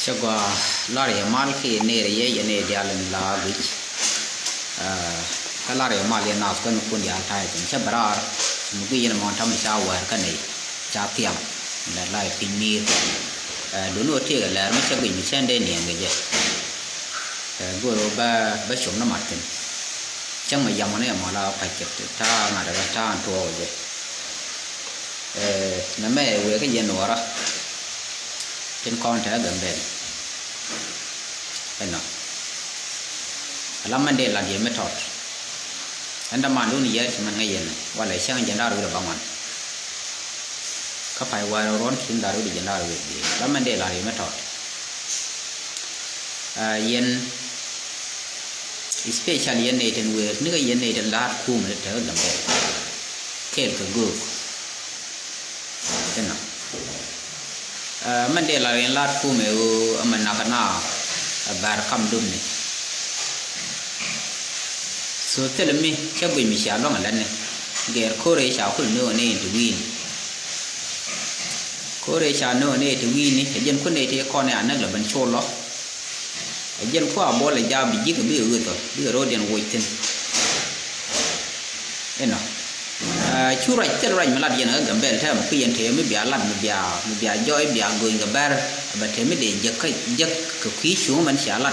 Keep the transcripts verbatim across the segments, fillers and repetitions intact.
Cä gɔaa, lar yɛ mal kiɛ nɛy rɛy yɛ, yɛn nɛy diaal in la guic. Aa, kä lar yɛ mal yɛn naath kɔn kun diaal ta̱a̱ yɛ thi̱n. Cä bɛ raar mi guic yɛn ɛmɔ ta̱a̱ ca wäär kä nɛy ca thiam. Lɛ la yɛ piny mi̱i̱r. Aa, duundɛ ɣöö tëëkɛ lɛr mi cä guic mi cä dee niɛŋ kɛ jɛ. Aa, go̱o̱r ɣöö bä, bä com ni mat thi̱n. Cäŋ mɛ yam ɣän ɛmɔ la kua̱c kɛ ta̱a̱ ŋa̱t ɛ bä ta̱a̱ in tuɔɔk kɛ jɛ. Ɛ, nɛmɛ wëë kä yɛn Nuɔɔrä tin kɔn te Gambɛl. Ɛnɔ. Ala mɛn dee lat yɛ mi tɔt. Ɛn däman dun yɛ ti mɛn ŋäc yɛn walɛ cäŋ jɛn da̱r wi̱r ɛ bä ŋuan. Kä pay wäär ruɔ̱n kin da̱r wi̱r jɛn da̱r wi̱r dee. Ala mɛn dee lat yɛ mi tɔt. Ɛ, yɛn, especially yɛn nɛy tin wëë, ni kä yɛn nɛy tin la̱a̱t kumɛ te Gambɛl. Kɛɛl kɛ göök. Inɔ. Ɛ, mɛn dee la rin la̱t kumɛ ɣöö ɛmɛ nak na ɛ bär kam dum ni. So thilɛ mi cä guic mi cia luaŋ ɛ lät ni. Gɛɛr ko̱r ëë ca kul ni ɣöö ni in ti wi̱i̱ni. Ko̱r ëë ca ni ɣöö ni in ti wi̱i̱ni, ɛ jɛn kun nɛy ti kɔn ɛ a näk lɛ ben col lɔ. Ɛ jɛn kua̱r buɔl ɛ jaak bi ji̱k ɛ bikɛ ɣöth ɔ, bikɛ ro̱o̱diɛn woc thi̱n. Inɔ. Ɛ, cu ruac, thil ruac mi lat yɛn ɛ Gambɛl tɛmɛ ku yɛn tëë mi bia lat, mi bia, mi bia jɔɔc, bia göny kɛ bɛr, ɛ bɛ tëë mi dee jek kä, jek kɛ kui̱ cuŋ mɛn cia lat.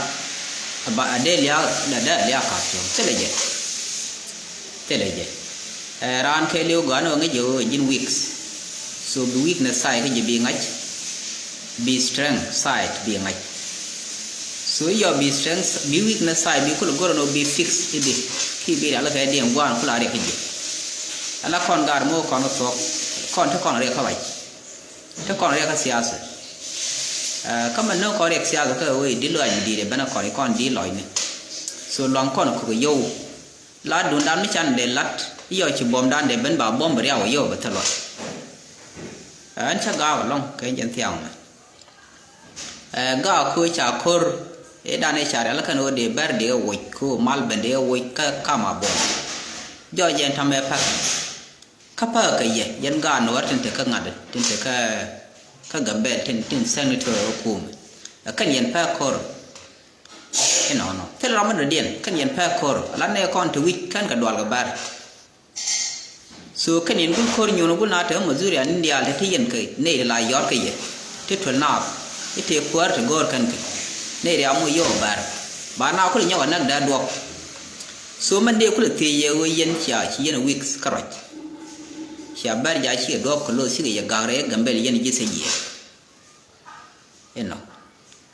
Ɛ ba, ɛ dee liaak, ɛ dee liaak ka̱a̱k cuŋ. Thilɛ jɛ. Thilɛ jɛ. Ɛ, raan kɛɛliw gɔaa ni ɣöö ŋäc jɛ ɣöö ji̱n weak. So bi weakness side kä ji̱ bi ŋa̱c. Bi strength side bi ŋa̱c. So i̱ yɔ bi strength, bi weakness side bi kulɛ go̱r ɛn ɣöö bi fix i̱di. Ki bi rial kɛ diɛŋ gua̱a̱n kulɛ a riɛk kä ji̱. Ala kɔn gaat mi wä kɔn kä thuɔ̱k. Kɔn te kɔn riɛk kä wac. Te kɔn riɛk kä siasa. Ɛ, kä mɛn ni kɔn riɛk siasa kä ɣöö i̱ di lɔc mi di̱i̱t ɛ ben ɛ kɔn i̱ kɔn di lɔcni. So luaŋ kɔn kuk ɛ yio̱w. Lat duundan mi can dee lat, i̱ yɔ ci buɔ̱mdan dee ben ba buɔ̱m bi riaw i̱ yɔ bi thil luɔt. Ɛn cä gaak ɛlɔ̱ŋ kɛ jɛn thiaŋ mɛ. Ɛ, gaak köö ca ko̱r, ëëdan ëë ca rial kɛn ɣöö dee bɛr dee woc, köö mal ben dee woc kä kam a buɔ̱m. Jɔɔc ɛn ta̱mɛ päk. Kä päk kɛ yɛ, yɛn gaak Nuɔɔr tin te kä ŋa̱t, tin te kä, kä Gambɛl, tin, tin senator ɛ kumɛ. Ɛ kɛn yɛn päk ko̱r. Inɔnɔ. Thil ram mi dɔ̱diɛn, kɛn yɛn pɛk ko̱r. Ala nɛy kɔn te wi̱c, kɛn kɛ dual kɛ bär. So kɛn yɛn gul ko̱r nyuun gul na te Missouri an in diaal te te yɛn kɛ nɛy te la yɔt kɛ yɛ. Te tuel naath. I̱ te kuäär te go̱o̱r kɛn kɛ. Nɛy ria moc yio̱w bär. Ba na kulɛ nyɔk ɛ näk dee duɔp. So mɛn dee kulɛ thiec yɛ ɣöö yɛn cia ci yɛn ɛ wi̱k kä ruac. Cia bär ja cikɛ duɔp kɛ lo̱th cikɛ yɛ gak rɛy Gambɛl yɛn ji̱ thiec yɛ. Inɔ.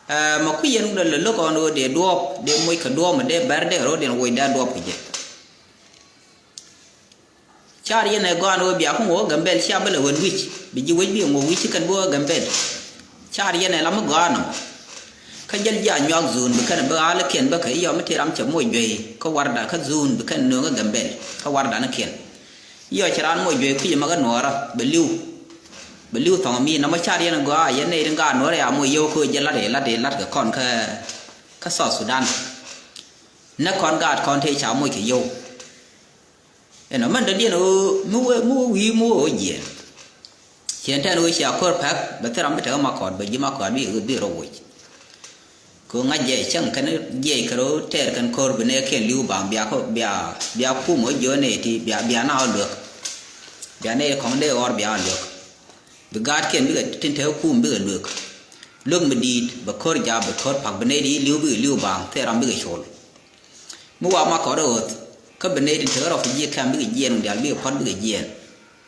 Ɛ, mɛ kui̱ yɛn lɛ lɛ lo̱k ɣɔn ɣöö dee duɔɔp, dee moc kɛ duɔɔp, mɛ dee bɛr dee rɔ̱diɛn woc dee duɔɔp kɛ jɛ. Car yɛn ɛ gɔaan ɣöö bia kä ŋuɔ Gambɛl cia bä lɛ wen wi̱c, bi ji̱ wec bi ŋuɔ wi̱c ci kɛn bi wä Gambɛl. Car yɛn ɛ lam mi gɔaan ɔ. Kä jäl ji̱ a nyuak zun bi kɛn bi ɣa̱likiɛn bä kɛ i̱ yɔ mi ti ram cɛ moc juey kä warda kä zun bi kɛn nööŋ kä Gambɛl kä warda ni kiɛn. Yɔ ci raan moc juey kui̱c ɛmɛ kä Nuɔɔrä bɛ li̱w. Bɛ li̱w thɔŋ mi nɔmɔ car yɛn gɔaa yɛn nɛy rin gaat Nuɔɔrä ya moc yio̱w kä jɛ lat i̱ lat i̱ lat kɛ kɔn kä, kä South Sudan. Nɛ kɔn gaat kɔn tëë ca moc kɛ yio̱w. Ɛnɔ mɛn dɔ̱diɛn ɣöö mi wee, mi wee wi̱i̱ mi wee ɣöö jiɛɛn. Ciɛn tɛn ɣöö cia ko̱r päk bɛ thil ram bi tekɛ Makɔt bɛ ji̱ Makɔt bi, bi rɔ woc. Kɛ ɣöö ŋa̱c jiɛc cäŋ kɛn jiɛc kɛ rɔ tɛɛr kɛn ko̱r bi nɛɛkiɛn li̱w baŋ bia kɔ bia, bia kum ɣä jiɔ̱ɔ̱n nɛy ti bia, bia na ɣä luek. Bia nɛy kɔŋ dee ɣɔr bia ɣä luek. Bi gaatkiɛn bikɛ tin te kum bikɛ luek. Luek mi di̱i̱t bɛ ko̱r jaap bɛ ko̱r pa̱k bi nɛy ti li̱w bikɛ li̱w baŋ thil ram bikɛ col. Mi wa Makɔt ɛ ɣöth kä bi nɛy tin tekɛ rɔ fi jiɛ kɛm bikɛ jiɛɛn diaal bikɛ puɔ̱t bikɛ jiɛɛn.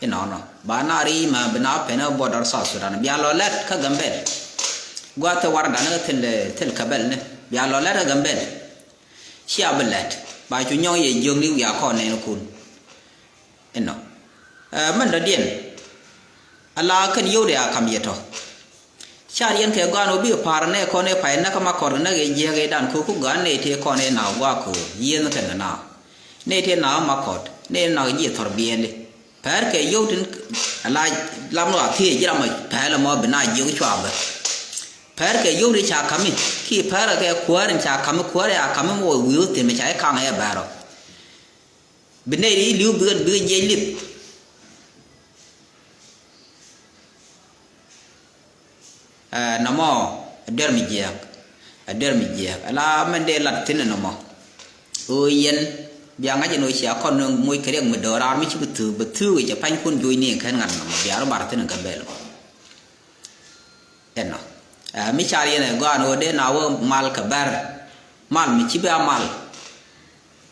Inɔnɔ ba na ri ma bi na pɛn ɛ border South Sudan bia lɔ lɛt kä Gambɛl. Gua̱th ɛ warda ni kä thil, thil Gambɛl ni bia lɔ lɛt kä Gambɛl. Cia bi lɛt ba cu nyɔŋ yɛ jiök ni wiaa kɔn nɛn kun. Inɔ. Ɛ, mɛn dɔ̱diɛn. Ala kɛn yio̱w dee a kam yɛ tɔ. Car yɛn kɛ gɔaan ɣöö bikɛ pa̱a̱r nɛ kɔn ɛ pay näk kä Makɔt kɛ näk ɛ jiäk ɛ dan köök ku gɔaan nɛy tëë kɔn ɛ nak gua̱a̱k köök yiëëth kɛn kɛ nak. Nɛy tëë nak kä Makɔt nɛy nak ji̱ thɔr biɛli. Pɛr kɛ yio̱w tin ala lam lɔ a thiec ji̱ ram mɔ pɛl ɛmɔ bi na jiök cua bä. Pɛr kɛ yio̱w tin ca kami ki pɛr kɛ kuäär in ca kami kuäär ɛ a kami mɔ wi̱i̱ wä thi̱n mi ca i̱ kaŋ ɛ bɛr ɔ. Bi nɛy ri li̱w bikɛ, bikɛ jiɛc lip. Ɛ, nɔmɔ A duer mi jiääk. A duer mi jiääk. Ala mɛn dee lat thi̱n ɛnɔ mɔ. Ɣöö yɛn bia ŋa̱c ɛn ɣöö cia kɔn nööŋ moc kɛ riɛk mi do̱raar mi ci bi thuk, bi thuk i̱ cɛ pa̱nykuɔn juɔcni kɛn ŋa̱t ɛnɔ mɔ, bia rɔ bar thi̱n ɛ Gambɛl mɔ. Ɛnɔ. Ɛ, mi car yɛn ɛ gɔaa ɛn ɣöö dee na wä mal kɛ bɛr. Mal mi ci bi a mal.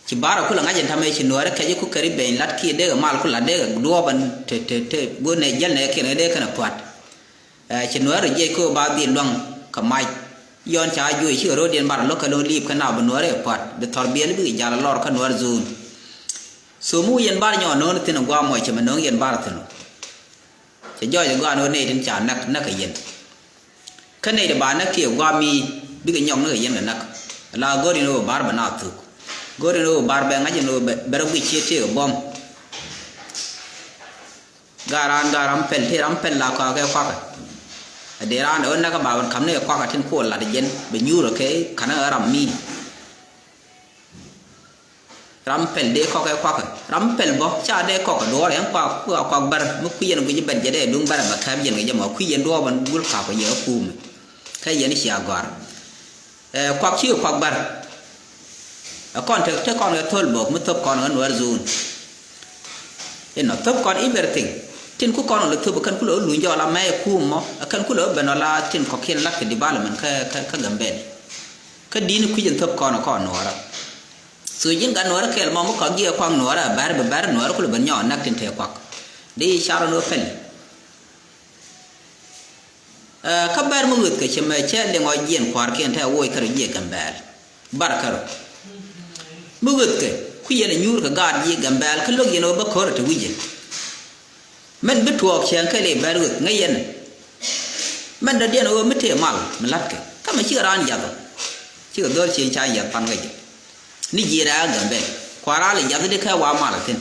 Ci bar a kulɛ ŋa̱c in tamɛ ci nuäärä kɛc ku kɛri beny lat kiɛ dee kɛ mal ku lat dee kɛ duɔɔp ɛn te, te, te, go̱o̱r nɛ jiɛl nɛ kiɛn kɛ dee kɛn a pua̱t. Ɛ, ci nuäärä jiɛc kä ba dhil luaŋ kɛ mac. Yɔn ca juɔc cikɛ ro̱o̱diɛn bar a lo̱k kɛ lo̱ŋ liip kä na bi nuäärä ɛ pua̱t. Bi thɔr biɛl bikɛ jal a lɔr kä nuäär zone. So mi wi̱i̱ yɛn bar nyɔɔn no̱o̱ŋ thi̱n a gua̱a̱ mɔc cɛ mɛ no̱o̱ŋ yɛn bar thi̱n. Cɛ jɔɔc a gɔaa ni ɣöö nɛy tin ca näk, näk kɛ yɛn. Kä nɛy ti ba näk kiɛ gua̱a̱ mi bikɛ nyɔk ni kɛ yɛn kɛ näk. La go̱o̱r in ɣöö bar bɛ na thuk. Go̱o̱r in ɣöö bar bɛ ŋa̱c in ɣöö bɛ, bɛ rɔ guic ciet tëëk ɛ buɔ̱m. Gaat raan, gaat ram pɛl, tëë ram pɛl la kɔakɛ kuakä. Ɛ dee raan ɛ ɣöö näk ɛ ba wän ka̱m ni kɛ kuakä tin kuɔ lat ɛ jɛn bɛ nyuur ɛ kɛ ka̱n ɛ ram mi. Ram pɛl dee kɔk ɛ kuakä. Ram pɛl bɔ ca dee kɔk ɛ duɔɔr ɛn kuak, kuak, kuak bär. Mi kui̱ yɛn guic bɛn jɛ dee duŋ bär ɛ bɛ kɛp yɛn kɛ jɛ mɔ kui̱ yɛn duɔɔr bɛn gul kak kɛ yɛ ɛ kuumɛ. Kä yɛn cia gɔ̱a̱r. Ɛ kuak ci kuak bär. Ɛ kɔn te, te kɔn kɛ thol bok mi thop kɔn kɛ nuɛr zone. Inɔ thop kɔn everything. Tin ku kɔn lɛ thop kɛn ku lɛ luny jɔ la mɛ kum mɔ. Kɛn ku lɛ ben la tin kɔkiɛn lat kɛ development kä, kä, kä Gambɛl. Kä di̱n kui̱c in thop kɔn kɔn nuɔrä. So ji̱n gat nuɔrä kɛl mɔ mi kɔk jiɛ kuak nuɔrä bɛr bɛ bɛr nuɔrä ku lɛ ben nyɔ nak tin te kuak. Di car nuɔ pɛl. Ɛ, kä bɛr mi ɣöth kɛ cɛ mɛ cɛ liŋ ɔ jiɛn kua̱rkiɛn te woc kärɔ jiɛ Gambɛl. Bar kärɔ. Mi ɣöth kɛ, ku yɛn ɛ nyuur kɛ gaat jiɛ Gambɛl, kä lo̱k yɛn ɔ bä ko̱r ɛ te wi̱cɛ. Mɛn bi tuɔɔk cɛɛŋ kɛl i̱ bɛr ɣöth, ŋäc yɛn. Mɛn dɔ̱diɛn ɣöö mi tëë mal, mi la̱tkɛ. Kä mɛ cikɛ raan yath ɔ. Cikɛ dhɔl cieŋ ca yath pan kä jɛ. Ni ji̱ rɛɛ a Gambɛl. Kua̱r ral i̱ yath di kɛ wa mal thi̱n.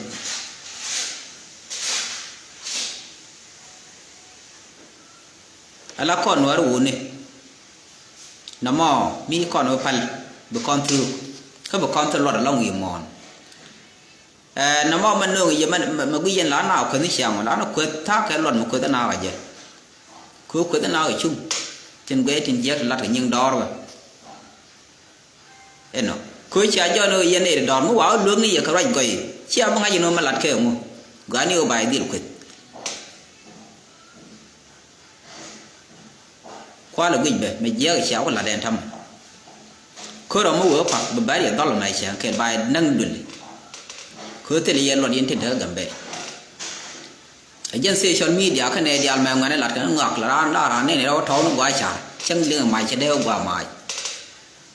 Ala kɔn nuɛr wuni. Nɔmɔ mi kɔn bi pal bi kɔn thuk. Kä bi kɔn thil luɔt alɔŋ wi̱i̱ muɔ̱ɔ̱n. Ɛ, nɔmɔ mɛ nööŋ yɛ mɛ, mɛ, mɛ guic yɛn la na kueth ni ciaŋ la na kueth tha̱a̱ŋ kɛ luɔt mɛ kueth na kɛ jɛ. Ku kueth na kɛ cum. Tin guic tin jiäk ti lat kɛ nyiŋ dɔɔr bɛ. Inɔ. Ku cia jɔn ɣöö yɛn nɛy ti dɔɔr mi wa ɣä luek ni yɛ kɛ ruac gɔy. Cia bi ŋa̱c inɔ mɛ lat kɛ ŋu. Gɔaa ni ɣöö ba yɛ dhil kueth. Kualɛ guic bɛ mɛ jiɛk cia wä lat ɛn tamɛ. Kör ɔ mi wee kuak bi bɛr yɛ dhɔl mɛ cɛ kɛl ba yɛ näŋ duli. Kör thil yɛ luɔt yɛn tin te Gambɛl. Ɛ jɛn social media kä nɛ diaal mɛ ŋuɛn ɛ lat kɛ ŋɔak la raan la raan nɛn rɛw tɔw ni gua̱a̱ car cäŋ liŋ ɛ mac cɛ dee wä gua̱a̱ mac.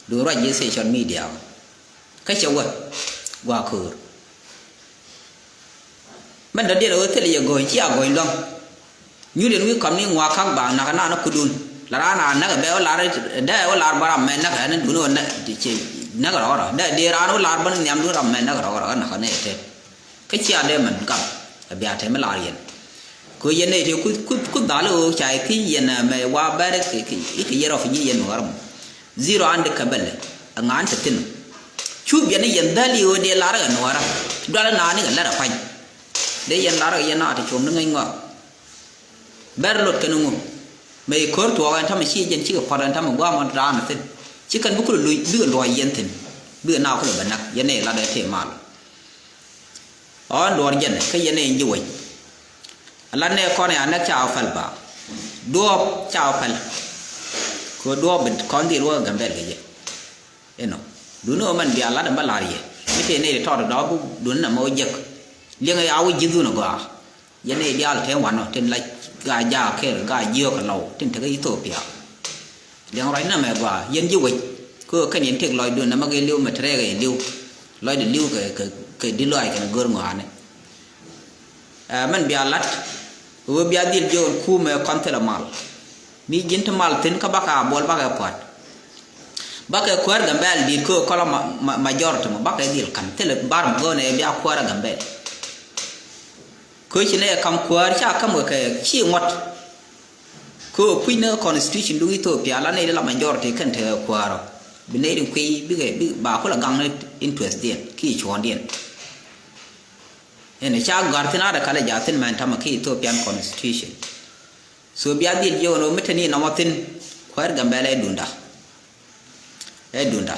Duun ruac ji̱ social media. Kä cɛ wä gua̱a̱ köör. Mɛn dɔ̱diɛn ɣöö thilɛ yɛ go̱o̱ny cia go̱o̱ny lua̱ŋ. Nyuuriɛn wi̱i̱ kɔm ni ŋuak ka̱k ba nakä naan kudun. La raan a näk ɛ bɛ wä lar dee wä lar bä ram mɛ näk ɛ ni duni wä näk ti ci näk rɔɔrɔ dee dee raan wä lar bä ni nhiam duni ram mɛ näk rɔɔrɔ ɛ nakä ni ɛ tet. Kä cia dee mɛn gam ɛ bia te mi lar yɛn. Kɛ yɛn nɛy tëë ku, ku, ku dhal i̱ ɣöö ca i̱ thiec yɛn, ɛ, mɛ wa bɛr i̱ kɛ, kɛ, i̱ kɛ yɛn rɔ fi ji̱ yɛn nuɔɔr mɔ. Zero an di kɛ bɛl ɛ ŋa̱a̱n te thi̱n. Cu biɛn i̱ yɛn dhäl i̱ ɣöö dee lar ɛ nuɔɔrä. Dual ɛ naan i̱ kɛ lär ɛ pa̱ny. Dee yɛn lar ɛ yɛn a te cuɔ̱ŋ ni ŋäc ŋɔak. Bɛr lot kɛn ŋu. Mɛ i̱ ko̱r tuɔɔk ɛn tamɛ ci jɛn cikɛ puɔ̱t ɛn tamɛ gua̱a̱m ɔn raan ɛ thi̱n. Ci kɛn bi kulɛ luc bikɛ luɔ̱c yɛn thi̱n. Bikɛ na kulɛ bɛ näk yɛn ɛ lat ɛ tëë mal. Ɣɔn duɔ̱ɔ̱r jɛn kä yɛn in ji̱ wec. Lat nɛ kɔn ya nɛk ca wä päl ba. Duɔ̱ɔ̱p ca wä päl. Kɛ duɔ̱ɔ̱p bi kɔn dhil wä Gambɛl kɛ jɛ. Inɔ. Duni wä mɛn bia lat in bä lar yɛ. Mi tëë nɛy ti tɔt dɔ̱ɔ̱p duni nɛ mɛ wä jek. Liɛŋɛ ya wä ji̱th wun a gɔaa. Yɛn nɛy diaal te wanɔ tin la gaa jaak kɛl gaa jiök kɛ lɔw tin tekɛ Ethiopia. Liɛŋ ruac nɛmɛ gɔaa yɛn ji̱ wec. Kɛ ɣöö kɛn yɛn tëk lɔcdun nɛmɛ kɛ li̱w mɛ te rɛɛk yɛn li̱w. Lɔcdɛ li̱w kɛ, kɛ, kɛ di̱t lɔaac kɛn gör ŋɔaani. Ɛ, mɛn bia la̱t. Ɣöö bia dhil jiök ɛn kumɛ kɔn thilɛ mal. Mi ji̱n te mal thi̱n kä bakɛ a buɔl bakɛ pua̱t. Bakɛ kuäär Gambɛl di̱i̱t kɛ ɣöö kɔlɔ ma, ma, majority mɔ bakɛ dhil ka̱n thilɛ bar mɔ go̱o̱nɛ bia kuäär a Gambɛl. Kɛ ɣöö ci nɛ kam kuäär ca käm kɛ kɛ ci ŋuɔ̱t. Kɛ ɣöö kui̱ ni constitution du Ethiopia la nɛy di la majority kɛn tekɛ kuäärɔ. Bi nɛy di kui̱ bikɛ, bi ba kulɛ gaŋ ni interest diɛn ki cuɔ̱ɔ̱ŋdiɛn. Ɛn ca gɔ̱a̱r thi̱n a dee kalɛ jaathin mɛn tamɛ ki Ethiopian constitution. So bia dhil jiök ɛn ɣöö mi te ni nɔmɔ thi̱n Kuäär Gambɛl ɛ dunda. Ɛ dunda.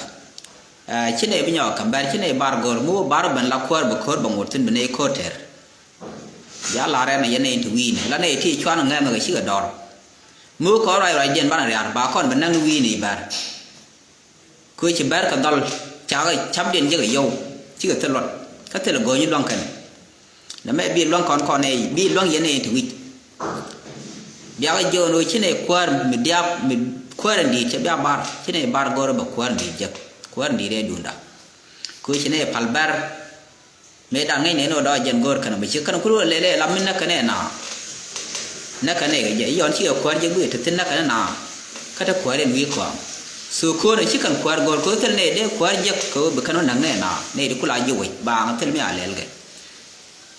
Ɛ, ci nɛ bi nyɔk kɛ bɛr, ci nɛ bar gor, mi wä bar ben la kuäär bɛ ko̱r bɛ ŋot thin bi nɛ ko̱r tɛr. Bia lar ɛn a yɛn nɛ in ti wi̱i̱ni. La nɛ ti cuan ŋɛn kɛ cikɛ dɔr. Mi wä kɔn ruac ruac diɛn banɛ riar, ba kɔn bɛ näŋ ni wi̱i̱ni bɛr. Kö ci bɛr kɛ dhɔl, cakɛ cap diɛn jekɛ yɔw, cikɛ thil luɔt, kä thil go̱o̱ny luaŋ kɛn. Nɛ mɛ bi luaŋ kɔn kɔn ɛ, bi luaŋ yɛn ɛ ti wi̱c. Biakɛ jiɔn ɣöö ci nɛ kuäär mi diaak, mi kuäär in di̱i̱t cɛ bia bar, ci nɛ bar go̱r bɛ kuäär in di̱i̱t jek, kuäär in di̱i̱t ɛ dunda. Kö ci nɛ pal bɛr, mëë dan ŋäcnɛ ni ɣöö dɔɔc jɛn go̱r kɛn bɛ ci kɛn kul ɣöö lɛlɛ la mi näk kɛn ɛ na. Näk kɛn ɛ kɛ jɛ, i̱ yɔn ci kɛ kuäär jek bikɛ te thi̱n näk kɛn ɛ na. Kä te kuäär in wi̱i̱ kɔaŋ. So köönɛ ci kɛn kuäär go̱r kɛ ɣöö thil nɛ dee kuäär jek kɛ ɣöö bi kɛn ɣöö näk nɛ na. Nɛ di kula ji̱ wec, baaŋ thil mi a lɛl kɛ.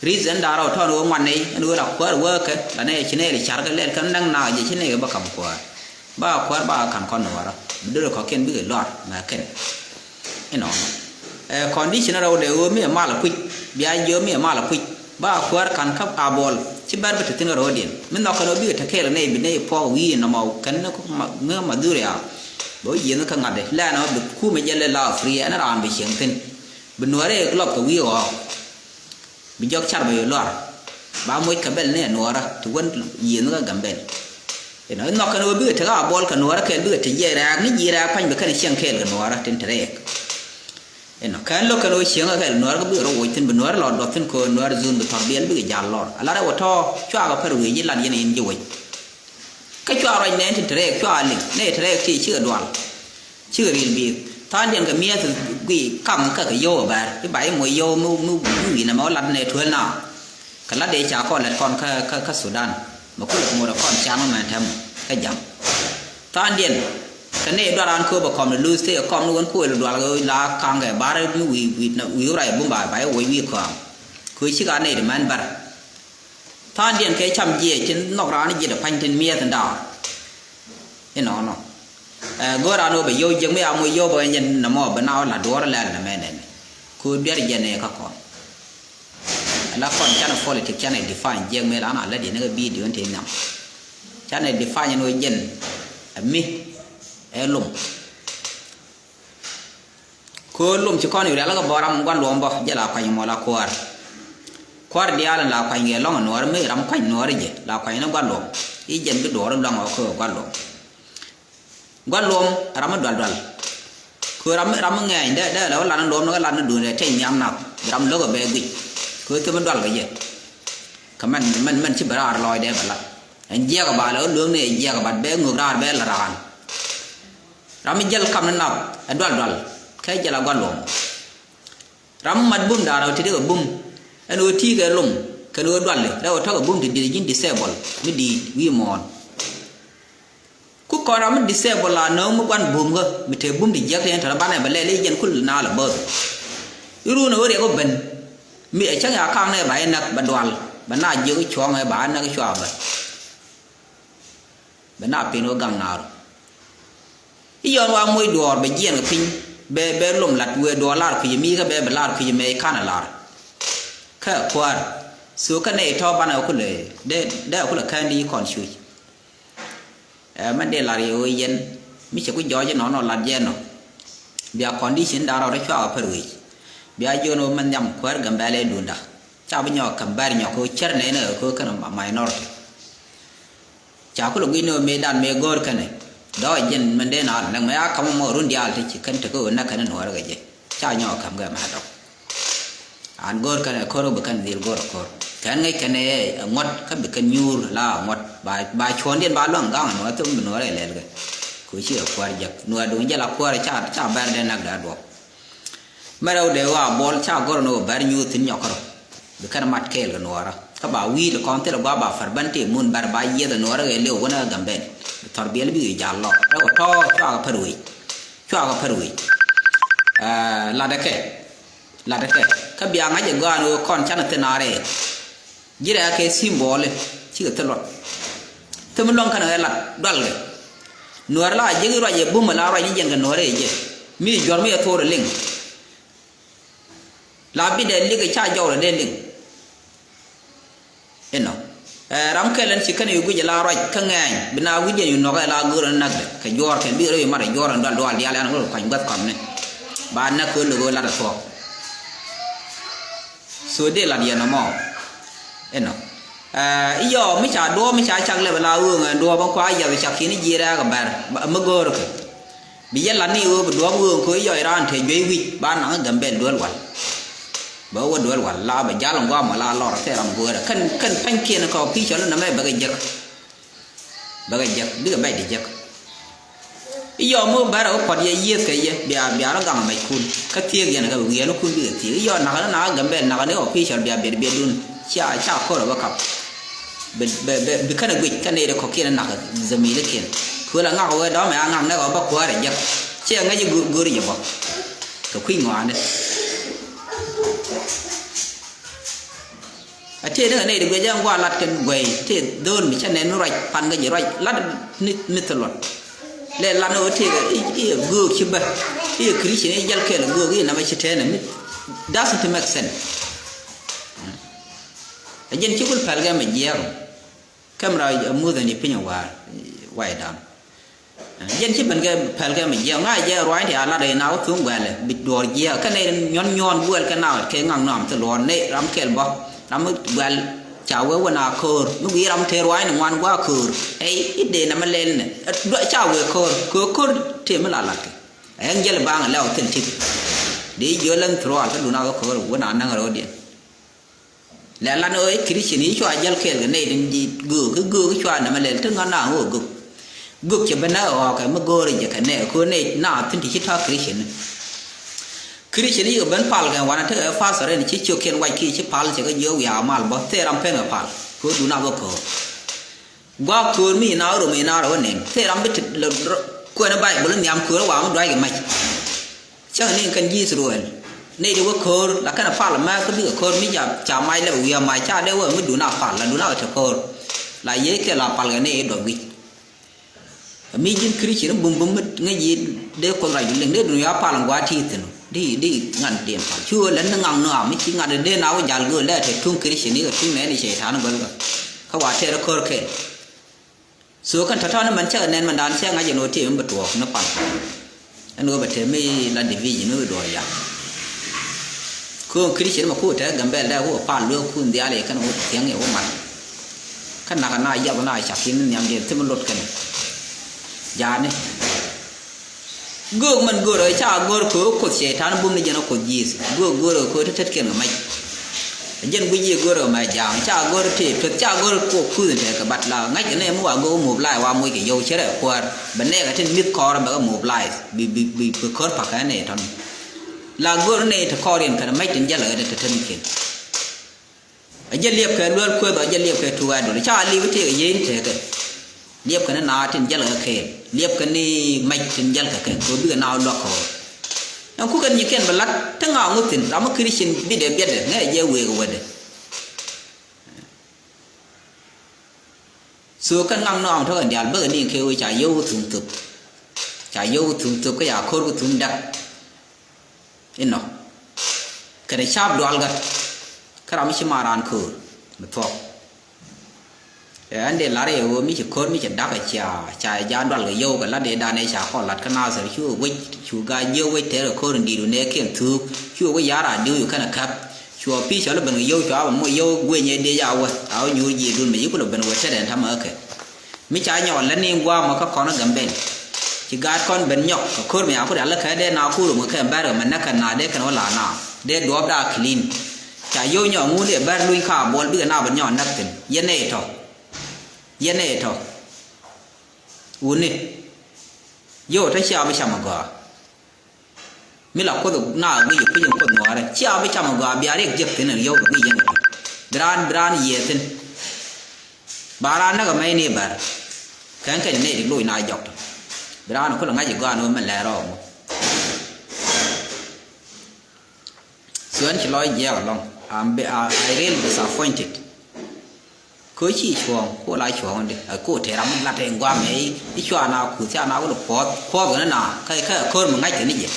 Reason da̱rä wä tɔn wä ŋuan nɛy ɛn wä la kuäär wäkɛ la nɛy ci nɛy ri carkɛ lɛl kɛn näk naak jɛ ci nɛy kɛ bä kam kuäär. Ba kuäär ba kan kɔn ni wärä bi dörɛ kɔkiɛn bikɛ luar mɛ kɛn. Inɔ ɛ condition rɛw dɛ wä mi ɛ mal kuic bia jiö mi ɛ mal kuic ba kuäär kan kä a bɔl ci bɛr bi te thin rɛwdiɛn mi nhɔk kɛn wä bikɛ te kɛɛl nɛy bi nɛy puɔk wi̱i̱ nɔmɔ kɛn ŋä madhuria. Bɛ wä yiëth kä ŋa̱t lɛn wä bi kumɛ jɛ lɛ la free ɛn raan bi cieŋ thin bi nuäärɛ glɔp kɛ wi̱i̱ ɣɔɔk. Bi jɔk car bɛ yɛ luar ba moc kɛ bɛl ni ɛ nuɔɔrä ti wän yiëënh kä Gambɛl. Inɔ inɔ kɛn wä bikɛ tek a bɔl kɛ nuɔɔrä kɛɛl bikɛ te jiɛ rɛɛk ni ji̱ rɛɛk pa̱ny bi kɛn cieŋ kɛɛl kɛ nuɔɔrä tin te rɛɛk. Inɔ kɛn lo̱k kɛn wä cieŋ kɛɛl nuɔɔrä kä bikɛ rɔ woc thin bi nuɔɔrä lɔ duɔth thin kɛ wä nuɔɔrä zun bi thɔr biɛl bikɛ jal lɔr a lat rɛ wä tɔ̱ cuakɛ pär wee ji̱ lat yɛn in ji̱ wec. Kä cua ruac nɛn ti te rɛɛk cua liŋ nɛ te rɛɛk ti cikɛ dual. Cikɛ ril biith tha̱a̱ŋdiɛn kɛ mi̱eth guiy kaŋ kä kɛ yio̱w ɛ bɛr i̱ ba i̱ moc yio̱w mi mi mi wi̱i̱ nɛmɛ wä lat nɛ tuel na. Kɛ lat dee ca kɔn lɛt kɔn kä kä kä Sudan mɛ kulɛ ŋot ɛ kɔn can wä mɛn tɛm kä jam. Tha̱a̱ŋdiɛn kɛ nɛ dual an kööp ɛ kɔm ni luth tëë kɔm ni wän kuël dual la kaŋ kɛ bar mi wi̱i̱ wi̱i̱ wi̱i̱ wä ruac bum ba ba i̱ woc wi̱i̱ kɔaŋ. Kö cik a nɛ di mɛn bɛr. Tha̱a̱ŋdiɛn kɛ cam jiɛc tin nhɔk raan jiɛt ɛ pa̱ny tin miɛth in da̱a̱r. Inɔnɔ ɛ go̱o̱r raan ɣöö bɛ yio̱w jiäk mi a moc yio̱w bä nyɛn nɔmɔ bɛ na ɣöö la̱t duɔ̱ɔ̱r lɛl nɛmɛ nɛni. Kö duer jɛn ɛ kä kɔn. Ala kɔn canɛ politik canɛ define jiɛk mi raan a lät yɛn kä bidio in te nhiam. Canɛ define ɛn ɣöö jɛn ɛ mi ɛ lum. Köör lom ci kɔn yu rial kä bɔ ram gua̱n luɔm bɔ jɛ la kuany mɔ la kuäär. Kuäär diaal in la kuany kɛ lɔŋ nuɔɔr mi ram kuany nuɔɔr jɛ la kuany ni gua̱n luɔm. I̱ jɛn bi duɔɔr luaŋ ɔ köör gua̱n luɔm. Gua̱n luɔm ram mi dual dual. Köör ram mi ram mi ŋɛɛny dee dee la wä lan luɔm ni kä lan ni duun dee tɛny nhiam nath bi ram lo̱k ɛ bɛ guic. Köör thim mi dual kɛ jɛ. Kɛ mɛn mɛn mɛn ci bɛ raar lɔɔc dee bɛ lat. Ɛn jiɛk ɛ ba la wä lueŋ ni ɛ jiɛk ɛ bat bɛ ŋök raar bɛ la raan. Ram mi jäl kam ni nath ɛ dual dual kɛ jäl a gua̱n luɔm. Ram mi mat bum da̱a̱n ɛ wä ti dee kɛ bum ɛn wä ti̱i̱ kɛ lum kɛn wä duali rɛw ɛ tɔk ɛ bum ti di̱t ji̱n disable mi di̱i̱t wi̱i̱ muɔ̱ɔ̱n. Ku kɔn ram mi disable la nööŋ mi gua̱n bum kä mi te bum ti jiäk ti ɛn tɔ̱rɔ banɛ bɛ lɛl i̱ jɛn kul na lɛ bäth. I̱ run ɛ wä riɛk wä ben mi ɛ cäŋ ya ka̱a̱ŋ nɛ ba i̱ näk bɛ dual bɛ na jiök i̱ cuɔ̱ɔ̱ŋ ɛ ba i̱ näk i̱ cua bɛ. Bɛ na pin wä gaŋ naaru. I̱ yɔn wa moc duɔɔr bɛ jiɛn kɛ piny bɛ bɛ lom lat wëë duɔɔr lar kui̱c mi kä bɛ bɛ lar kui̱c mɛ i̱ kanɛ lar. Kä kuäär so kä nɛ i̱ tɔ̱ banɛ kulɛ dee dee kulɛ kään di kɔn cuc. Ɛ mɛn dee lar yɛ ɣöö yɛn mi cɛ ku jɔɔc inɔnɔ lat jɛ nɔ. Bia condition da̱ŋ rɔɔdɛ cuakɛ pär wec. Bia jiön ɣöö mɛn nhiam kuäär Gambɛlɛ dunda. Ca bi nyɔk kɛm bɛr nyɔk kɛ ɣöö cär nɛy ni ɣöö kɛ ɣöö kɛn minority. Ca kulɛ gui̱c ni ɣöö mëëdan mëë go̱o̱r kɛnɛ dɔɔc jɛn mɛn dee na lɛ näk mɛ a ka̱m mɔ run diaal ti ci kɛn tekɛ ɣöö näk kɛn nuɔɔr kɛ jɛ. Ca nyɔk kɛm kɛ mɛ a dɔk. An go̱o̱r kɛnɛ ko̱r bi kɛn dhil go̱o̱r ko̱r kɛn ŋäc kɛnɛ ɛ ŋuɔ̱t kä bi kɛn nyuur la ŋuɔ̱t ba ba cuɔ̱ndiɛn ba luaŋ gaŋ nuɔ̱ɔ̱r thok bi nuɔ̱ɔ̱r ɛ lɛl kɛ. Kɛ ci ɛ kuäär jek nuɔ̱ɔ̱r duŋ jɛ la kuäär ca ca bɛr dee nak da duɔk. Mɛ rɛw dee wa buɔl ca go̱r ni wä bɛr nyuur thi̱n nyɔk kärɔ. Bi kɛn mat kɛɛl kɛ nuɔ̱ɔ̱rä kä ba wi̱i̱ ti kɔn thil ɛ gua ba fär bän ti mun bɛr ba yieth ɛ nuɔ̱ɔ̱rä kɛ liw wänä kɛ Gambɛl. Bi thɔr biɛl bikɛ jal lɔr rɛw tɔ̱ cuakɛ pär wec. Cuakɛ pär wec. Ɛ latdɛ kɛ. Latdɛ kɛ kä bia ŋa̱c ɛ gɔaa ni ɣöö kɔn canɛ thin a rɛɛk. Ji̱ rɛɛk kɛ symbol cikɛ thil luɔt. Thil mi luäŋ kɛn ɣɛ lat dualkɛ. Nuäär la jiäk i̱ ruac ɛ bum ala ruac ni jiɛn kɛ nuäär ɛ jɛ mi juɔ̱r mi ɛ thor ɛ liŋ. La bi dee lik ɛ ca jɔwdɛ dee liŋ. Inɔ Ɛ, ram kɛl ɛn ci kɛn yu guic ɛ la ruac kä ŋɛɛny bi na wi̱c jɛn yu nɔk ɛ la go̱o̱r ɛn näk dɛ kɛ juɔ̱ɔ̱r kɛn bi rɛw yu mat ɛ juɔ̱ɔ̱r ɛn dual dual diaal ɛn ɣöl kuany guäth kɔmni. Ba näk kɛ lo̱k ɛ lat ɛ thuɔ̱k. So dee lat yɛn ɛmɔ. Inɔ. Ɛ, iyɔ mi ca duɔ̱ɔ̱p mi ca cak lɛp ɛ la ɣööŋ ɛn duɔ̱ɔ̱p ɛn kua yath cak ki̱n i̱ ji̱ rɛɛk ɛ bɛr mi go̱o̱r kɛ. Bi yɛ lat ni ɣöö bi duɔ̱ɔ̱p ɣööŋ kɛ ɣöö yɔc raan te juey wi̱c ba naŋ i̱ Gambɛl duel wal. Bɛ wä duel wal la bɛ jal in guam wala lɔr thil ram guäärä kɛn kɛn pɛnykiɛn kɛ official in nɛmɛ bɛ kɛ jek. Bɛ kɛ jek bikɛ bɛc di jek. I̱ yɔm wä bɛrɛ wä puɔt yɛ yiëëth kɛ yɛ bia bia rɔ gaŋ mɛckun kä thiëëk yɛn kɛ wiɛɛnikun bikɛ thiëëk i̱ yɔ nakä ni nakä Gambɛl nakä ni official bia biɛt biɛtdun. Cia ca ko̱r ɛ bä kap. Bɛ bɛ bɛ bi känɛ guic känɛ idɛ kɔ̱kiɛn in nakä zamilikiɛn. Köl a ŋak wee dɔ̱mɛ a ŋak nɛk ɔ bä kuäärɛ jek. Ciɛ ŋäc i̱ go̱o̱ri jɛ bä kɛ kui̱ ŋɔaani. A tëë ni kɛ nɛy ti guic ɛn gua̱a̱ lat kɛn guɛy tëë dho̱o̱l mi cä nɛn mi ruac pan kä ji̱ ruac lat ni mi thil luɔt. Lɛ lat ni ɣöö tëë kɛ i̱ i̱ göök ci bä i̱ Christian i̱ jäl kɛl göök i̱ namɛ ci tɛɛnɛ mi doesn't make sense. A jɛn ci kul päl kɛ mɛ jiɛɛk. Kɛm ra muth ɛn i̱ piny ɛ wa̱a̱r wa̱a̱ i̱ da̱a̱m. Jɛn ci ben kɛ pɛl kɛ mi jiɛk ŋa̱c jɛ rua̱a̱ny ti a lat ɛ na wä thuŋ guɛlɛ bi duɔɔr jiɛk kɛn ɛ nyuɔn nyuɔn guɛl kɛ na kɛ ŋaŋ nɔam thi luɔɔr nɛ ram kɛl bä ram mi guɛl ca wee wä na ko̱o̱r mi guiy ram te rua̱a̱ny ni ŋuan gua̱a̱ ko̱o̱r. Ɛ i̱ dee nɛ mi lɛl nɛ ca wee ko̱o̱r ko̱o̱r ko̱o̱r te mi la lat kɛ. Ɛn jɛl baŋ lɛw thil tik dee jiöl ɛn throughout kä dun a wä ko̱o̱r wä na näŋ ro̱o̱diɛn. Lɛ lan ɣöö i̱ Christian i̱ cua jäl kɛɛl kɛ nɛy tin ji̱ göök i̱ göök i̱ cua nɛmɛ lɛl ti ŋa̱n na ɣöö göök. Göök cɛ ben na ɣɔɔkɛ mi go̱o̱r jɛ kɛ nɛy köö nɛy na thin ti ci ta̱a̱ Christian. Christian i̱ kɛ ben pal kɛ wanɛ tekɛ pastor in ci ciökiɛn wac ki ci pal cɛ kɛ jiök wiaa mal bä thɛɛr ram pen kɛ pal köö dun a bä köör. Gua̱a̱k köör mi na rom ina rɔ wä nɛn thil ram bi ti kuɛn Baibol nhiam köör wa mi duac kɛ mac. Cäŋ ni kɛn ji̱ Israel nɛy ti wä köör la kɛn a pal mɛ kä bikɛ köör mi ca ca mac lɛ bɛ wi̱i̱ a mac ca dee wä mi dun a pal la dun a kɛ te köör. La yee kɛ la pal kɛ nɛy i̱ dɔp wi̱c. Mi ji̱n Christian bum bum mi ŋäc yi dee kuoth rac bi liŋ dee dun ya pal ŋua̱ ti thi̱n. Di di ŋa̱n diɛn pal cu lɛn ni ŋaŋ nɔam mi ci ŋa̱n dee na wä jal gööl lɛ te tuŋ Christian ni kɛ tuŋ nɛɛni cɛytan göl kɛ. Kä wa tɛɛr köör kɛɛl. So kɛn tɔ̱tɔ̱ni mɛn cɛ kɛ nɛn mɛn daan cɛ ŋa̱c ɛn ɣöö tëë mi bɛ tuɔɔk ni pal. Ɛn ɣöö bɛ tëë mi la division mi bɛ duɔɔr yak. Kööŋ Christian mɛ ku tɛɛ Gambɛl dee ku pal lueek kun dhial yɛ kɛn ɣöö thiɛŋ yɛ wä mat. Kä nakä na yath na cak in nhiam diɛn thim lot kɛn. Jaani. Göök mɛn gör ɛ ca gör kɛ ɣöö kuoth cɛytan bum ni jɛn ɛ kuoth ji̱i̱th. Göök gör ɛ kɛ ɣöö te tetkiɛn kɛ mac. Jɛn guic i̱ gör ɛ mɛ ja̱a̱ŋ ca gör tëë peth ca gör kuoth kuth in tekɛ bat la ŋa̱ckɛ nɛ mi wa göök mobilize wa moc kɛ yɔw cɛ rɛ kuäär. Bɛ nɛɛkɛ tin mi̱th kɔɔr bɛ kɛ mobilize bi bi bi bi kör pa̱kɛ nɛ tɔ̱ni. La gör nɛ te kɔɔr in kɛn mac tin jälɛ kɛ te te te mi̱th kɛn. A jɛ liɛpkɛ luel kueth a jɛ liɛpkɛ tuukä dol ca liep tëëkɛ yiey ni tëëkɛ. Liɛpkɛ ni naath tin jälkɛ kɛɛl liɛpkɛ ni mac tin jälkɛ kɛ kɛ bikɛ naath luäk kɔɔr. Ɛn kukɛn nyikiɛn bɛ la̱t te ŋa ŋuthin ram mi Christian bidɛ biɛtdɛ ŋɛ jɛ wëëk wädɛ. So kɛn ŋaŋ nɔam tɔ̱ kɛn diaal bäkɛ ni kɛ wee ca yio̱w thuŋ thop. Ca yio̱w thuŋ thop kä ca ko̱r kä thuŋ dak. Inɔ kɛnɛ ca̱a̱p dualkä. Kä ram mi ci ma raan köör mi thuɔ̱k. Ɛ ɛn dee lar yɛ ɣöö mi ci ko̱r mi ci da̱k ɛ cia ca jaa dualkɛ yio̱w kɛ la̱t dee danɛ ca kɔn la̱t kä Nathir cu wec cu gaa jiök wec tɛɛr kɛ ko̱r in di̱i̱t wä nɛɛkiɛn thuuk cu wec ya̱r a di̱w cu kɛnɛ käp. Cuɔ pi̱i̱ cɔl i̱ ben kɛ yio̱w cua bɛ moc yio̱w guenyɛ dee ca wä a wä nyuur jiɛɛdun mɛ yi kulɛ ben wä tetdɛn ta̱mɛ kä kɛ. Mi ca nyɔk lät ni gua̱a̱mɔ kä kɔn kä Gambɛl. Ci gaat kɔn ben nyɔk kɛ ko̱r mi a ku rial kä dee na ku rum kɛ kɛn bɛr kɛ mɛ näk kɛn na dee kɛn wä la na dee duɔɔp daa clean. Ca yio̱w nyɔk ŋun dee bɛr luny ka buɔl bikɛ na ben nyɔk näk thi̱n yɛn nɛy tɔ. Yɛn nɛy tɔ. Wuni. Yio̱w tɔ cia bi cam a gɔaa. Mi la kuoth na guic i̱ kui̱c in kuoth nuɔɔrɛ cia bi cam a gɔaa bia riɛk jiäk thi̱n in yio̱w bi guic yɛn i̱ bi raan bi raan yiëë thi̱n. Ba raan näk ɛmɛ ni bär kɛn kɛn ni nɛy ti loc na jɔk tɔ. Bi raan kulɛ ŋa̱c i̱ gɔaa ni wä mɛn lɛɛr rɔɔk mɔ. So ɛn ci lɔc jiɛɛk ɛlɔŋ. I'm be- I, I really disappointed. Ko ci cuɔ̱ɔ̱ŋ ko la cuɔ̱ɔ̱ŋ di ko te ram lat in guam ɛ i̱ cua na kuth ca na wul puɔth puɔth ni na kä kä ko̱r mi ŋa̱c kɛ ni jɛ.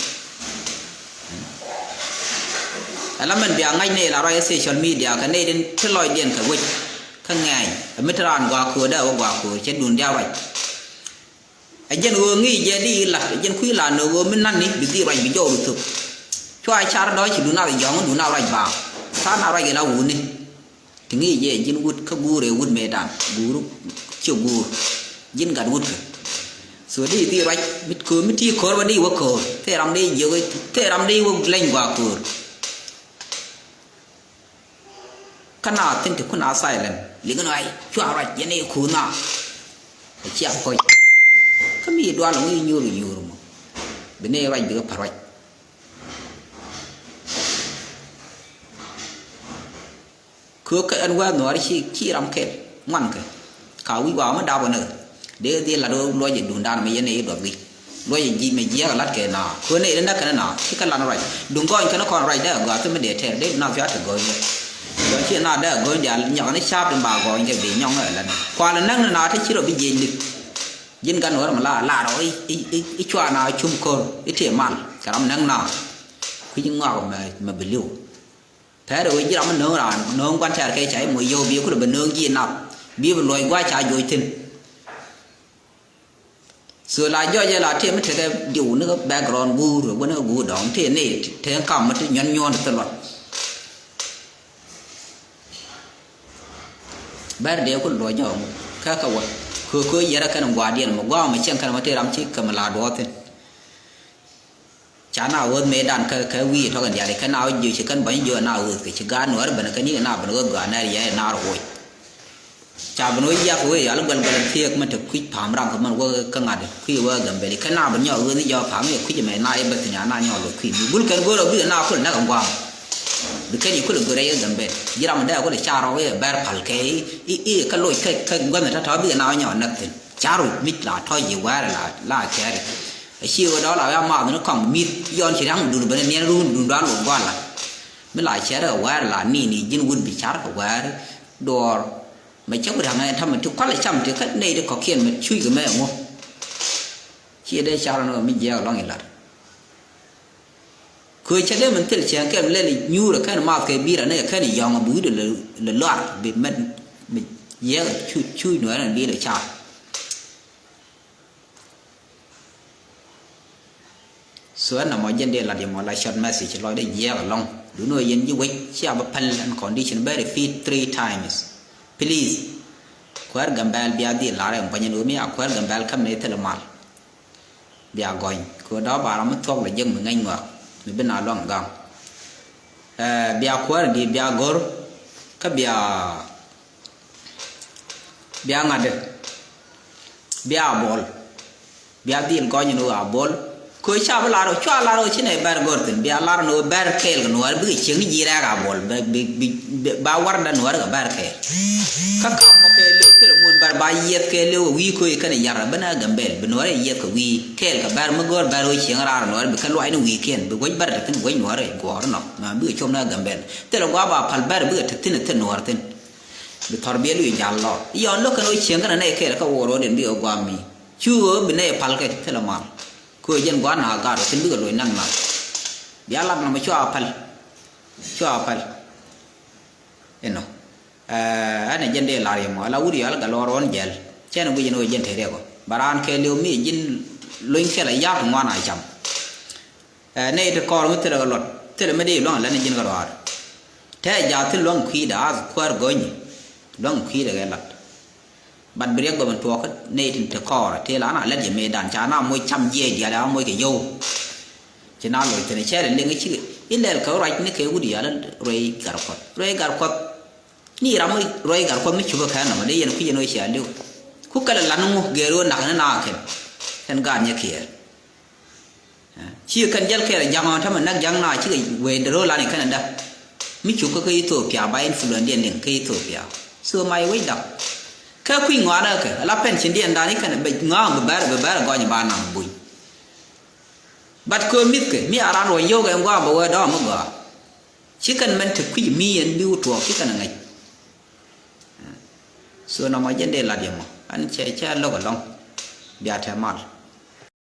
Ala mɛn bia ŋa̱c ni la ruac social media kɛ ni din ti lɔcdiɛn kɛ wec. Kä ŋɛɛny ɛ mi te raan gɔaa köör dee wä gɔaa köör cɛ duŋ diaal ruac. Ɛ jɛn ɣöö ŋi̱i̱c jɛ di lat, ɛ jɛn kui̱ lat ni ɣöö mi nani bi dhil ruac bi jɔw bi thök. Cua car dɔ̱ ci duŋ nath jɔ̱ɔ̱ŋ duŋ nath ruac baaŋ. Tha̱a̱ŋ nath ruac in a wuni. Ti ŋi̱i̱c jɛ ji̱n wut kä guur ɛ wut mëëdan guur. Ciɛ guur ji̱n gat wut kɛ. So di dhil ruac mi köör mi ti köör bä di wä köör. Thee ram di jiök thee ram di wä leny gɔaa köör. Kä na thi̱n ti kun a silent liŋ ni ay cua ruac yɛn i̱ kuuna. Ɛ cia kɔc kä mi dual ŋui̱ nyuur nyuur mɔ bi ni ruac bikɛ pa̱r ruac. Kɛ kä ɛn wee nuɔɔri ci ci ram kɛl ŋuan kɛ. Ka wi̱c wa mi dap wä ni kɛ dee dhil lat wä luɔc ɛ duundan mi yɛn i̱ duɔth wi̱c. Luɔc ji̱ mɛ jiɛk lat kɛ na kuäär ni ri näk kɛn na ci kɛ lan ruac duŋ gɔny kɛn kɔn ruac dee gɔaa thim mi dee tɛr dee na fiat ti gɔny. Gɔny ci na dee gɔny dial nyɔk ni cap di ba gɔny kɛ bi nyɔŋ ɛ lan kual näk ni na ti ci rɔ bi jiɛc lik. Ji̱n gan wär mi la lar ɔ i̱ cua na cum kor i̱ tëë mal kɛ ram näk na. Kui̱ ŋɔak mɛ bi liw. Pɛr ɛ wee ji̱ ram mi nööŋ raan nööŋ gua̱n tɛɛr kɛ ca i̱ moc yio̱w bi kulɛ bɛ nööŋ ji̱ nath bi bi luɔc gua̱c ca joc thi̱n. So la jɔc ɛ la tëë mi tekɛ diw ni kä background guur ɛ wä ni kä guur dɔ̱ŋ tëë ni tëë kam mi ti nyuɔ̱n nyuɔ̱n ti luɔt. Bɛr dee kul luɔc nyɔk kä kä wä kö kö yɛrɛ kɛn gua̱a̱r diɛn mɛ gua̱a̱ mɛ cieŋ kɛn mɛ tëë ram ci kɛ mi la duɔ̱ɔ̱thin. Ca na ɣööth mëëdan kä kä wi̱i̱ tɔk in diali kä na wä jiö ci kän bäny jiö na ɣööth kɛ ci gaat nuäär ben kä ni na ben ɣööth gɔaa nɛr yɛ na rɔ woc. Ca ben wä yiak wee yal guɛl guɛl thiek mɛ te kui̱c pa̱a̱m ram kä mɛn wä kä ŋa̱t kui̱ wä gambeli kä na ben nyɔk ɣööth ni jɔk pa̱a̱m yɛ kui̱c mɛ na yɛ beth nya na nyɔk luɔc kui̱ mi gul kɛn go̱r ɔ bi na kul näk ŋuam. Bi kɛn yi kul go̱r yɛ gambel ji̱ ram dee kul ca rɔ wee bɛr pal kɛ i̱ i̱ kä loc kä kä guänh tɔ̱tɔ̱ bi na wä nyɔk näk thi̱n. Ca ruc mic la tɔ̱ yi wɛɛr la la kɛɛri. A ci ɣöö dɔ̱ɔ̱l a wee a maath ni kɔŋ mi̱th yɔn ci ria̱ŋ dun ben niɛn run dun dɔ̱ɔ̱l wä gua̱l la. Mi la cɛɛr kɛ wɛɛr la ni ni ji̱n wut bi car kɛ wɛɛr duɔɔr. Mɛ cä wut ria̱ŋ ɛn ta̱mɛ ti kualɛ cam ti kä nɛy ti kɔ̱kiɛn mɛ cuc kɛ mɛ ɛŋu. Ci dee car ni mi jiɛɛk lɔŋ ilat. Köö cä dee min thil cäŋ kɛn lɛl nyuurɛ kɛn maath kɛ bi̱i̱rɛ ni kɛn yɔ̱ŋ bi wi̱cdɛ lɛ luar bi mɛn mi jiɛɛk cuc cuc nuɛɛrɛ bi lɛ car. So ɛn nɔmɔ jɛn dee lat yɛ mɔ la short message lɔcdɛ jiɛɛk ɛlɔ̱ŋ. Duundɛ ɣöö yɛn ji̱ wec cia bä päl ɛn condition bä repeat three times. Please. Kuäär Gambɛl bia dhil lar ɛn buɔ̱nyɛ ni ɣöö mi a kuäär Gambɛl käm ni thilɛ mal. Bia gɔny kɛ ɣöö dɔ̱ɔ̱p a ram mi thuɔ̱k lɛ jiäk mi ŋäc ŋɔak mi bi na luaŋ gaŋ. Ɛɛ bia kuäär in di̱i̱t bia go̱r kä bia bia ŋa̱t dee bia a buɔl. Bia dhil gɔny ni ɣöö a buɔl. Kɛ ɣöö ca bi lar ɣöö cua lar ɣöö ci nɛ bɛr go̱r thi̱n bia lar ni ɣöö bɛr kɛɛl kɛ nuäär bikɛ cieŋ ni ji̱ rɛɛk a buɔl bɛ bi bi ba warda nuäär kɛ bɛr kɛɛl. Kä kam mɔ kɛɛliw thilɛ mun bɛr ba yiɛth kɛɛliw ɛ wi̱i̱ kööc kɛnɛ yar ɛ ben a Gambɛl bi nuäär ɛ yiɛth kɛ wi̱i̱ kɛɛl kɛ bɛr mi go̱r bɛr ɣöö cieŋ raar nuäär bikɛ luac ni wi̱i̱kiɛn bi wec bɛr te thi̱n wec nuäär ɛ guɔ̱ɔ̱r nɔ ma bikɛ com ni a Gambɛl. Thilɛ gua̱a̱ ba pal bɛr bikɛ te thi̱n ɛ thil nuäär thi̱n. Bi thɔr biɛl wi̱i̱ jal lɔ yɔn lo̱k kɛn ɣöö cieŋ kɛnɛ nɛy kɛɛl kä wuɔr ɣöö den bikɛ gua̱a̱ mi. Cu ɣöö bi nɛy pal kɛ thilɛ mal. Kɛ ɣöö jɛn gua̱n a gaat ɣöö thi̱n bikɛ loc naŋ nath. Bia lat nɔmɔ cua pal. Cua pal. Inɔ. Ɛn ɛ jɛn dee lar yɛ mɔ ala wut yɔal gal ɣɔr ɣɔn jɛl. Cɛn guic ɛn ɣöö jɛn te riɛk ɔ ba raan kɛɛliw mi ji̱n lony kɛl a yak ŋuan a cam. Ɛ nɛy ti kɔɔr mi thilɛ kɛ luɔt thilɛ mi dee luaŋ lɛn ji̱n kɛ ruaar. Tɛ jaathin luaŋ kui̱dɛ a kuäär go̱ny. Luaŋ kui̱dɛ kɛ lat. Bat bi riɛk bä ben tuɔɔk nɛy tin te kɔɔr tëë la na lɛt yɛ mëëdan ca na moc cam jiɛc diaal a moc kɛ yio̱w. Ci na loc thi̱n cɛɛl liŋ ci ilɛl kɛ ruac ni kɛ wut yal ruɛy gar kuɔth ruɛy gar kuɔth. Ni ram ruɛy gar kuɔth mi cupä kɛ nɔmɔ dee yɛn kui̱c yɛn wee cia li̱w. Ku kɛl ɛ lan ŋu gɛɛr ɣöö nak ni na kɛn kɛn gaat nyɛ kiɛɛr. Ci kɛn jäl kɛɛl ja̱ŋ ɔ tämɛ näk ja̱ŋ na cikɛ wee dee ro̱o̱ lan i̱ kɛn ɛ däk. Mi cuk kä kä Ethiopia ba influence diɛn liŋ kä Ethiopia. So ma i̱ wec däk. Kä kui̱ ŋɔaanä kɛ ala pɛn cin diɛn dan i̱ kɛn ɛ bɛ ŋa̱a̱ŋ bi bɛr bi bɛr ɛ gɔny ba naŋ buny. But köö mi̱thkɛ mi a ran ruɔ̱ny yio̱w kɛ ŋua̱a̱ŋ bɛ wee dɔ̱ŋ mi gɔaa. Ci kɛn mɛn te kui̱c mi yɛn bi wä tuɔɔk ci kɛn ɛ ŋäc. So nɔmɔ jɛn dee lat yɛ mɔ ɛn cɛ cɛ lo̱k ɛlɔ̱ŋ. Bia te mal.